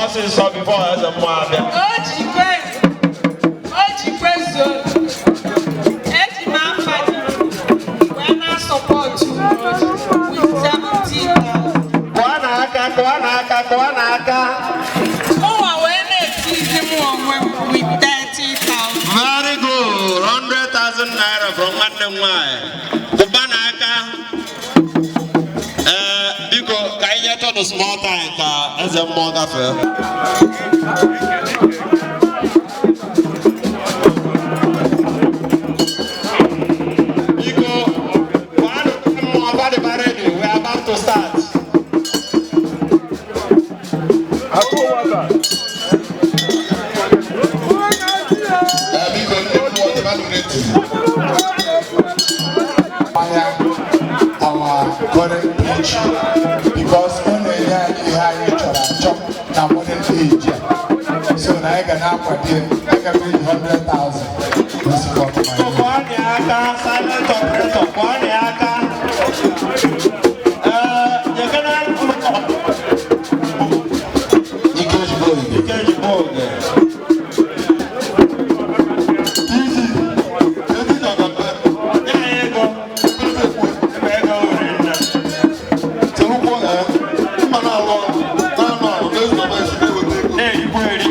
Ọsịsọ before eze mmụọ abịa. O jikwe zuo. Eji m afa gị wee na-support with 70,000. Kụọ n'aka, kụọ n'aka, kụọ n'aka. Mụnwa wee na-etizi m onwe m with 30,000. Very good. 100,000 naira from nwanne m nwaanyị. Kụba n'aka. Ee, biko, ka anyị nyetụnụ small time ka eze mmụọ gafee. Biko, kwanụ mmụọ gbadịba ready. We are about to start. Akụ nwata. Ee, biko, ndị mmụọ, dịbanụ ready. Anya our current age, because ọ na-enye anyị ihe anyị chọrọ achọ na modern age a, so na anyị ga na-akwado ya. Aga m eji 100,000 wee support my Biko, kụọ aka, silent operator, kụọ aka. Ee, nyekene. Ike ejigbo ogige. Ike ejigbo oge. Easy. Ezi jọgọta. Nye anyị ego. Ebe ego riri nne. Cherukwuo, ee, mma na-alụ ọrụ, na-anụ ọrụ, na-ezu ọba esi na-eweta ego. Na-erikwa eri.